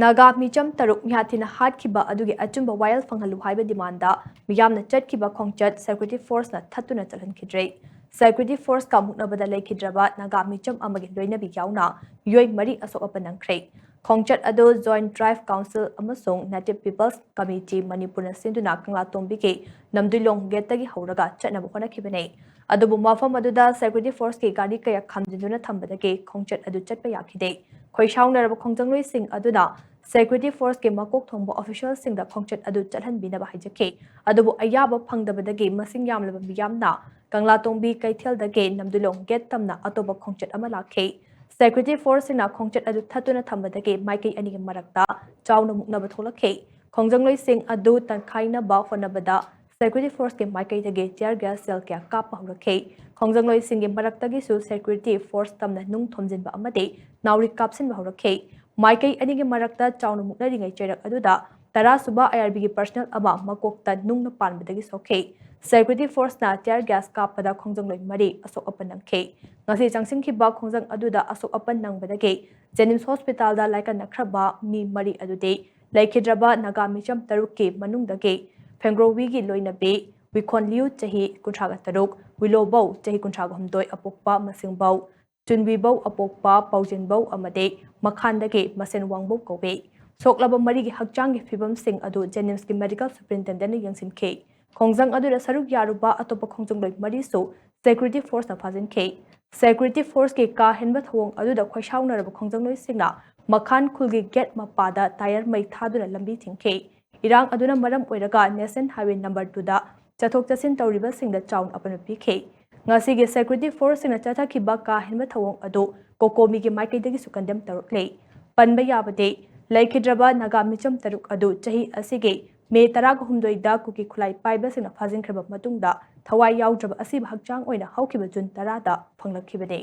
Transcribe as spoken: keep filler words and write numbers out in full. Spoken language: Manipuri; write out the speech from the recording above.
ꯅꯥꯒꯥ ꯃꯤꯆꯝ ꯇꯔꯨꯛ ꯃꯤꯍꯥꯠ ꯊꯤꯅ ꯍꯥꯠꯈꯤꯕ ꯑꯗꯨꯒꯤ ꯑꯆꯨꯝꯕ ꯋꯥꯌꯦꯜ ꯐꯪꯍꯜꯂꯨ ꯍꯥꯏꯕ ꯗꯤꯃꯥꯟꯗ ꯃꯤꯌꯥꯝꯅ ꯆꯠꯈꯤꯕ ꯈꯣꯡꯆꯠ security force ꯅ ꯊꯠꯇꯨꯅ ꯆꯠꯍꯟꯈꯤꯗ꯭ꯔꯦ꯫ Security force ꯀ ꯃꯨꯛꯅꯕꯗ ꯂꯩꯈꯤꯗ꯭ꯔꯕ ꯅꯥꯒꯥ ꯃꯤꯆꯝ ꯑꯃꯒꯤ ꯂꯣꯏꯅꯕꯤ ꯌꯥꯎꯅ ꯃꯤꯑꯣꯏ ꯃꯔꯤ ꯑꯁꯣꯛ ꯑꯄꯟ ꯅꯪꯈ꯭ꯔꯦ꯫ ꯈꯣꯡꯆꯠ ꯑꯗꯨ Joint Tribe Council ꯑꯃꯁꯨꯡ Native Peoples Committee ꯃꯅꯤꯄꯨꯔꯅ ꯁꯤꯟꯗꯨꯅ ꯀꯪꯂꯥꯇꯣꯡꯕꯤꯒꯤ ꯅꯝꯗꯨꯏꯂꯣꯡ gate ꯇꯒꯤ ꯍꯧꯔꯒ ꯆꯠꯅꯕ ꯍꯣꯠꯅꯈꯤꯕꯅꯤ꯫ ꯑꯗꯨꯕꯨ ꯃꯐꯝ ꯑꯗꯨꯗ security force ꯀꯤ ꯒꯥꯔꯤ ꯀꯌꯥ ꯈꯥꯝꯖꯤꯟꯗꯨꯅ ꯊꯝꯕꯗꯒꯤ ꯈꯣꯡꯆꯠ ꯑꯗꯨ ꯆꯠꯄ ꯌꯥꯈꯤꯗꯦ꯫ ꯈꯣꯏꯁꯥꯎꯅꯔꯕ ꯈꯣꯡꯖꯪꯂꯣꯏꯁꯤꯡ ꯑꯗꯨꯅ security force ꯀꯤ ꯃꯀꯣꯛ ꯊꯣꯡꯕ official ꯁꯤꯡꯗ ꯈꯣꯡꯆꯠ ꯑꯗꯨ ꯆꯠꯍꯟꯕꯤꯅꯕ ꯍꯥꯏꯖꯈꯤ꯫ ꯑꯗꯨꯕꯨ ꯑꯌꯥꯕ ꯐꯪꯗꯕꯗꯒꯤ ꯃꯁꯤꯡ ꯌꯥꯝꯂꯕ ꯃꯤꯌꯥꯝꯅ ꯀꯪꯂꯥꯇꯣꯡꯕꯤ ꯀꯩꯊꯦꯜꯗꯒꯤ ꯅꯝꯗꯨꯂꯣꯡ gate ꯇꯝꯅ ꯑꯇꯣꯞꯄ ꯈꯣꯡꯆꯠ ꯑꯃ ꯂꯥꯛꯈꯤ꯫ Security force ꯁꯤꯡꯅ ꯈꯣꯡꯆꯠ ꯑꯗꯨ ꯊꯠꯇꯨꯅ ꯊꯝꯕꯗꯒꯤ ꯃꯥꯏꯀꯩ ꯑꯅꯤꯒꯤ ꯃꯔꯛꯇ ꯆꯥꯎꯅ ꯃꯨꯛꯅꯕ ꯊꯣꯛꯂꯛꯈꯤ꯫ ꯈꯣꯡꯖꯪꯂꯣꯏꯁꯤꯡ ꯑꯗꯨ ꯇꯪꯈꯥꯏꯅꯕ ꯍꯣꯠꯅꯕꯗ security force ꯀꯤ ꯃꯥꯏꯀꯩꯗꯒꯤ tear gas shell ꯀꯌꯥ ꯀꯥꯞꯄ ꯍꯧꯔꯛꯈꯤ꯫ ꯈꯣꯡꯖꯪꯂꯣꯏꯁꯤꯡꯒꯤ ꯃꯔꯛꯇꯒꯤꯁꯨ security force ꯇꯝꯅ ꯅꯨꯡ ꯊꯣꯝꯖꯤꯟꯕ ꯑꯃꯗꯤ ꯅꯥꯎꯔꯤ ꯀꯥꯞꯁꯤꯟꯕ ꯍꯧꯔꯛꯈꯤ꯫ ꯃꯥꯏꯀꯩ ꯑꯅꯤꯒꯤ ꯃꯔꯛꯇ ꯆꯥꯎꯅ ꯃꯨꯛꯅꯔꯤꯉꯩ ꯆꯩꯔꯛ ꯑꯗꯨꯗ ꯇꯔꯥ ꯁꯨꯕ I R B ꯒꯤ personnel ꯑꯃ ꯃꯀꯣꯛꯇ ꯅꯨꯡꯅ ꯄꯥꯟꯕꯗꯒꯤ ꯁꯣꯛꯈꯤ꯫ Security force ꯅ tear gas ꯀꯥꯞꯄꯗ ꯈꯣꯡꯖꯪꯂꯣꯏ ꯃꯔꯤ ꯑꯁꯣꯛ ꯑꯄꯟ ꯅꯪꯈꯤ꯫ ꯉꯁꯤ ꯆꯪꯁꯤꯟꯈꯤꯕ ꯈꯣꯡꯖꯪ ꯑꯗꯨꯗ ꯑꯁꯣꯛ ꯑꯄꯟ ꯅꯪꯕꯗꯒꯤ JNIMS hospital ꯗ ꯂꯥꯏꯀꯠꯅꯈ꯭ꯔꯕ ꯃꯤ ꯃꯔꯤ ꯑꯗꯨꯗꯤ ꯂꯩꯈꯤꯗ꯭ꯔꯕ ꯅꯥꯒꯥ ꯃꯤꯆꯝ ꯇꯔꯨꯛꯀꯤ ꯃꯅꯨꯡꯗꯒꯤ ꯐꯦꯡꯒ꯭ꯔꯣꯋꯤꯒꯤ ꯂꯣꯏꯅꯕꯤ ꯋꯤꯈꯣꯟꯂꯤꯌꯨ ꯆꯍꯤ ꯀꯨꯟꯊ꯭ꯔꯥꯒ ꯇꯔꯨꯛ, ꯋꯤꯂꯣꯕꯧ ꯆꯍꯤ ꯀꯨꯟꯊ꯭ꯔꯥꯒ ꯍꯨꯝꯗꯣꯏ ꯑꯄꯣꯛꯄ ꯃꯁꯤꯡꯕꯧ, ꯆꯨꯟꯕꯤꯕꯧ ꯑꯄꯣꯛꯄ ꯄꯥꯎꯖꯤꯟꯕꯧ ꯑꯃꯗꯤ ꯃꯈꯥꯟꯗꯒꯤ ꯃꯁꯦꯟ ꯋꯥꯡꯕꯧ ꯀꯧꯏ꯫ ꯁꯣꯛꯂꯕ ꯃꯔꯤꯒꯤ ꯍꯛꯆꯥꯡꯒꯤ ꯐꯤꯕꯝꯁꯤꯡ ꯑꯗꯨ JNIMS ꯀꯤ medical superintendent ꯅ ꯌꯦꯡꯁꯤꯟꯈꯤ꯫ ꯈꯣꯡꯖꯪ ꯑꯗꯨꯗ ꯁꯔꯨꯛ ꯌꯥꯔꯨꯕ ꯑꯇꯣꯞꯄ ꯈꯣꯡꯖꯪꯂꯣꯏ ꯃꯔꯤꯁꯨ security force ꯅ ꯐꯥꯖꯤꯟꯈꯤ꯫ Security force ꯀꯤ ꯀꯥ ꯍꯦꯟꯕ ꯊꯧꯑꯣꯡ ꯑꯗꯨꯗ ꯈꯣꯏꯁꯥꯎꯅꯔꯕ ꯈꯣꯡꯖꯪꯂꯣꯏꯁꯤꯡꯅ ꯃꯈꯥꯟ ꯈꯨꯜꯒꯤ gate ꯃꯄꯥꯗ tyre ꯃꯩ ꯊꯥꯗꯨꯅ ꯂꯝꯕꯤ ꯊꯤꯡꯈꯤ꯫ ꯏꯔꯥꯡ ꯑꯗꯨꯅ ꯃꯔꯝ ꯑꯣꯏꯔꯒ National Highway number two ꯗ ꯆꯠꯊꯣꯛ ꯆꯠꯁꯤꯟ ꯇꯧꯔꯤꯕꯁꯤꯡꯗ ꯆꯥꯎꯅ ꯑꯄꯟꯕ ꯄꯤꯈꯤ꯫ ꯉꯁꯤꯒꯤ security force ꯁꯤꯡꯅ ꯆꯠꯊꯈꯤꯕ ꯀꯥ ꯍꯦꯟꯕ ꯊꯧꯑꯣꯡ ꯑꯗꯨ COCOMI ꯒꯤ ꯃꯥꯏꯀꯩꯗꯒꯤꯁꯨ condemn ꯇꯧꯔꯛꯂꯤ꯫ ꯄꯟꯕ ꯌꯥꯕꯗꯤ, ꯂꯩꯈꯤꯗ꯭ꯔꯕ ꯅꯥꯒꯥ ꯃꯤꯆꯝ ꯇꯔꯨꯛ ꯑꯗꯨ ꯆꯍꯤ ꯑꯁꯤꯒꯤ ꯃꯦ ꯇꯔꯥꯒ ꯍꯨꯝꯗꯣꯏꯗ ꯀꯨꯀꯤ ꯈꯨꯠꯂꯥꯏ ꯄꯥꯏꯕꯁꯤꯡꯅ ꯐꯥꯖꯤꯟꯈ꯭ꯔꯕ ꯃꯇꯨꯡꯗ ꯊꯋꯥꯏ ꯌꯥꯎꯗ꯭ꯔꯕ ꯑꯁꯤꯕ ꯍꯛꯆꯥꯡ ꯑꯣꯏꯅ ꯍꯧꯈꯤꯕ ꯖꯨꯟ ꯇꯔꯥꯗ ꯐꯪꯂꯛꯈꯤꯕꯅꯤ꯫